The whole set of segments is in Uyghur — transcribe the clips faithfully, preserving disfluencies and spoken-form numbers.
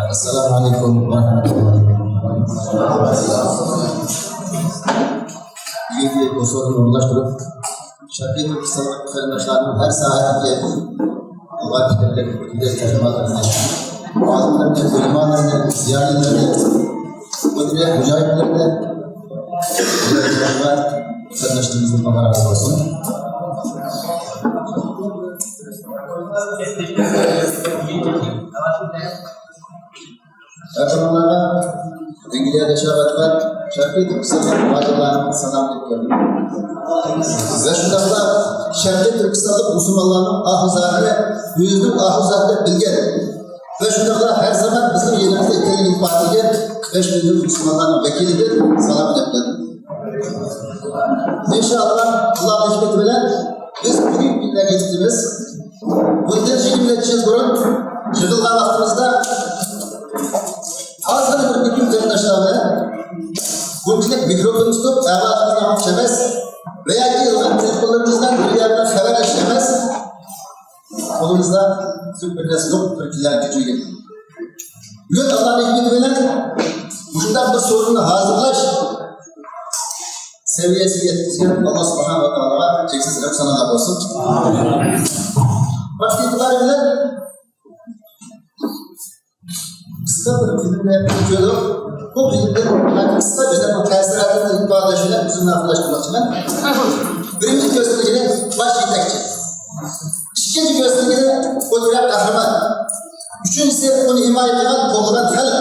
ئەسسالامۇ ئەلەيكۇم ۋە رەھمەتۇللاھى ۋە بەرىكاتۇھ. بۈگۈنكى بۇ سورۇننى ئورۇنلاشتۇرۇپ، شەرقىي تۈركىستانلىق قېرىنداشلارنىڭ ھەر ساھەدىكى ئىلغار پىكىرلىك، ئىلمىي تەرجىمانلىرىنى، ئالىملىرىنى، ئۆلىمالىرىنى، زىيالىيلىرىنى، مۇدىرىيەت مۇجاھىدلىرىنى، قېرىنداشلىرىمىزدىن مۇبارەك بولسۇن. ھەر بىرىڭلارغا ئەنگلىيەدە ياشاۋاتقان شەرقىي تۈركىستانلىق مۇھاجىرلارنىڭ سالامىنى ئېيتىمەن. ۋە شۇنداقلا شەرقىي تۈركىستانلىق مۇسۇلمانلارنىڭ ئاھۇ زارىنى ئۆزىنىڭ ئاھۇ زارى دەپ بىلگەن ۋە شۇنداقلا ھەر زامان بىزنىڭ يېنىمىزدا ئىكەنلىكىنى ئىپادىلىگەن بەش مىليون مۇسۇلمانلارنىڭ ۋەكىلىدىن سالام ئېيتىمەن. ئىنشائاللا، ئاللانىڭ ھېكمىتى بىلەن بىز بۈگۈنكى كۈندە يېتىپتىمىز. بۇندىن يىگىرمە نەچچە يىل بۇرۇن يىغىلغان ۋاقتىمىزدا ئازغىنە بىر تۈركۈم قېرىنداشلار بىلەن بۇنچىلىك مىكروفون تۇتۇپ، ئاۋازىمىزنى ئاڭلىتىش ئەمەس ۋە ياكى يىغىلغان تېلېفونلىرىمىزدىن بىر يەردىن خەۋەرلىشىش ئەمەس، قولىمىزدا بىر نەرسە يوق، بىر كىللەن كۈچىگە. بۈگۈن ئاللانىڭ ھېكمىتى بىلەن مۇشۇنداق بىر سورۇننى ھازىرلاش سەۋىيەسىگە يەتكۈزگەن ئاللا سۇبھانەھۇ ۋە تائالاغا چەكسىز ھەمدۇ سانالار بولسۇن. ۋاقىت ئېتىبارى بىلەن قىسقا بىر فىلىمنى كۆردۇق. بۇ فىلىمدىن مەن قىسقا ئۆزۈمنىڭ تەسىراتىمنى ئىپادىلەش بىلەن بىزنى ئاخىرلاشتۇرماقچىمەن. بىرىنچى كۆرسىتىلگىنى باش يېتەكچى. ئىككىنچى كۆرسىتىلگىنى ئوتتۇرا قەھرىمان. ئۈچىنچىسى ئۇنى ھىمايە قىلغان، قوللىغان خەلق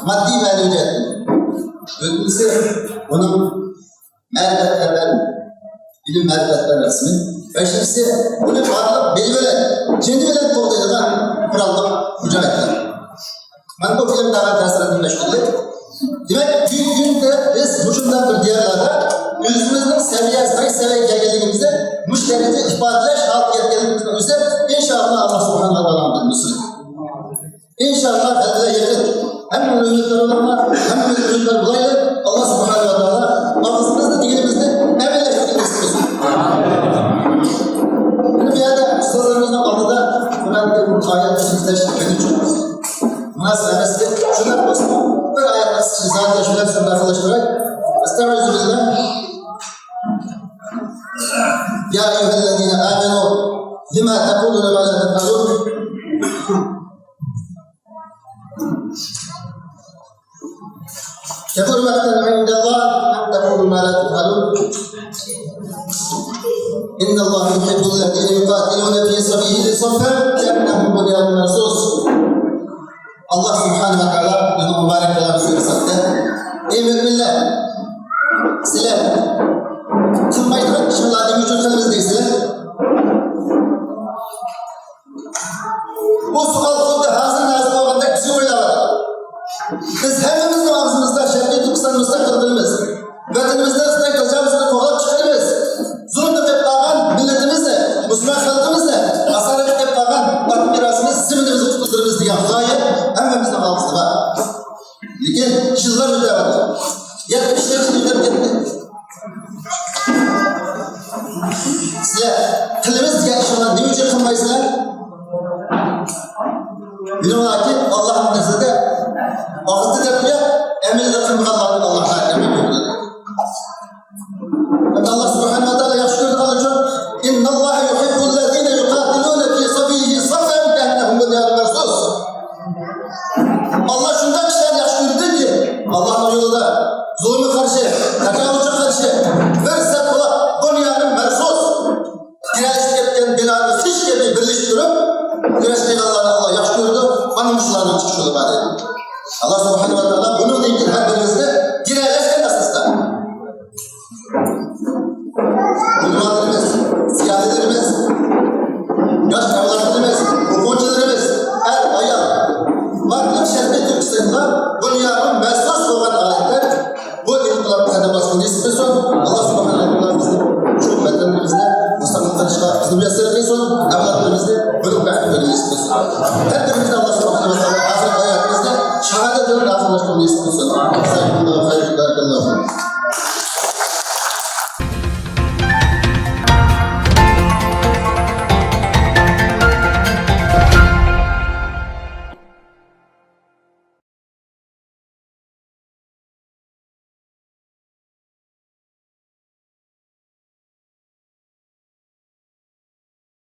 ماددىي مەنىۋى جەھەتتىن. تۆتىنچىسى ئۇنىڭ مەرىپەتپەرۋەر، ئىلىم مەرىپەتپەرۋەر قىسمى. بەشىنچىسى ئۇنى بارلىق بېلى بىلەن، جېنى بىلەن قوغدايدىغان قوراللىق مۇجاھىدلار. مانا بۇ فىلىم دەرھال تەسىراتىنى بەش كۈنلۈك. دېمەك، بۈگۈنكى كۈندە بىز مۇشۇنداق بىر دىيارلاردا ئۆزىمىزنىڭ سەۋىيەسى، قايسى سەۋىيەگە كەلگەنلىكىمىزنى مۇشۇ دەرىجىدە ئىپادىلەش ھالىتىگە يەتكەنلىكىمىزنىڭ ئۆزى، ئىنشائاللا، ئاللا سۇبھانەھۇ ۋە تائالانىڭ بىر نۇسرىتى. ئىنشائاللا، غەلىبە يېقىن. ھەممىمىز ئۈمىدۋار بولايلى، ھەممىمىز ئۈمىدۋار بولايلى. ئاللا سۇبھانەھۇ ۋە تائالا ئاغزىمىزدا دېگىنىمىزنى ئەمەلىيلەشتۈرگەن نېسىپ قىلسۇن. مانا بۇ يەردە ئۇستازلىرىمىزنىڭ ئالدىدا قۇرئان كەرىم ئايەت تەشرىپ قىلىنىشى مۇناسىۋەتلىك شۇنداق بولسا، بىر ئايەتنى قىسقىچە ئىزاھاتلاش بىلەن سۆزنى ئاخىرلاشتۇراي. ئەستەئىزۇ بىللاھ. يا أيها الذين آمنوا لم تقولون ما لا تفعلون. كبر مقتا عند الله أن تقولوا ما لا تفعلون. إن الله يحب الذين يقاتلون في سبيله صفا كأنهم بنيان مرصوص. ئاللا سۇبھانەھۇ ۋە تائالا بىزنىڭ مۇبارەك قىلغان سۈرىسىدە، ئەي مۆمىنلەر، سىلەر قىلمايدىغان ئىشىڭلارنى نېمە ئۈچۈن قىلىمىز دەيسىلەر؟ بۇ سوئال خۇددى ھازىر نازىل بولغاندەك بىزگە ئويلاۋاتىدۇ. بىز ھەممىمىزنىڭ ئاغزىمىزدا شەرقىي تۈركىستان مۇستەقىل قىلىمىز. ۋەتىنىمىزدىن خىتاي تاجاۋۇزىنى قوغلاپ چىقىرىمىز. زۇلۇمدا قېلىپ قالغان مىللىتىمىزنى، مۇسۇلمان خەلقىمىزنى، ئاسارەتتە قېلىپ قالغان ئاتا مىراسىمىز، زېمىنىمىزنى قۇتقۇزىمىز دېگەن غايە ھەممىمىزنىڭ ئاغزىدا بار. لېكىن يىللار ئۆتۈۋاتىدۇ. يەتمىشىنچى يىل ئۆتۈپ كەتتى. سىلەر قىلىمىز دېگەن ئىشىڭلارنى نېمە ئۈچۈن قىلمايسىلەر؟ بىلىڭلاركى، ئاللاھنىڭ نەزىرىدە ئاغزىدا گەپ يوق، ئەمەلدە قىلمىغانلارنى ئاللاھ ناھايىتى يامان كۆرىدۇ. ئەمما ئاللاھ سۇبھانەھۇ ۋە تائالا ياخشى كۆرىدىغانلار ئۈچۈن، إن الله يحب الذين يقاتلون في سبيله صفا كأنهم بنيان مرصوص. ئاللاھ شۇنداق كىشىلەرنى ياخشى كۆرىدۇكى، ئاللاھنىڭ يولىدا زۇلۇمغا قارشى، تاجاۋۇزچىغا قارشى بىر سەپ بولاپ، بۇنيانى مەرسۇس، گىرەلىشىپ كەتكەن بىنانى خىش كەبى بىرلىشىپ تۇرۇپ كۈرەش قىلغانلارنى ئاللاھ ياخشى كۆرىدۇ. مانا مۇشۇلارنىڭ چىقىش يولى بار دەيدۇ. ئاللاھ سۇبھانەھۇ ۋە تائالا بۇنىڭدىن كېيىن ھەر بىرىمىزنى گىرەلەشكەن ئاساستا، ئۆلىمالىرىمىز، زىيالىيلىرىمىز، ياش ئەۋلادلىرىمىز، ئوقۇغۇچىلىرىمىز، ئەر، ئايال، بارلىق شەرقىي تۈركىستاندا بۇنيانى مەرسۇس بولغان ھالەتتە بۇ ئىنقىلاب قەدەم باسقىلى نېسىپ قىلسۇن. ئاللاھ سۇبھانەھۇ ۋە تائالا بىزنى شۇ ۋەتەنلىرىمىزدە، مۇستەقىل قېلىشقا بىزنى مۇيەسسەر قىلسۇن. ئەۋلادلىرىمىزنى بۇنىڭ بەختىگە نېسىپ قىلسۇن. ھەر بىرىمىزنى ئاللاھ سۇبھانەھۇ ۋە تائالا ئاخىرقى ھاياتىمىزنى شاھادەت بىلەن ئاخىرلاشتۇرغىلى نېسىپ قىلسۇن. جازاكۇمۇللاھۇ خەيرەن، بارەكەللاھۇ فىكۇم.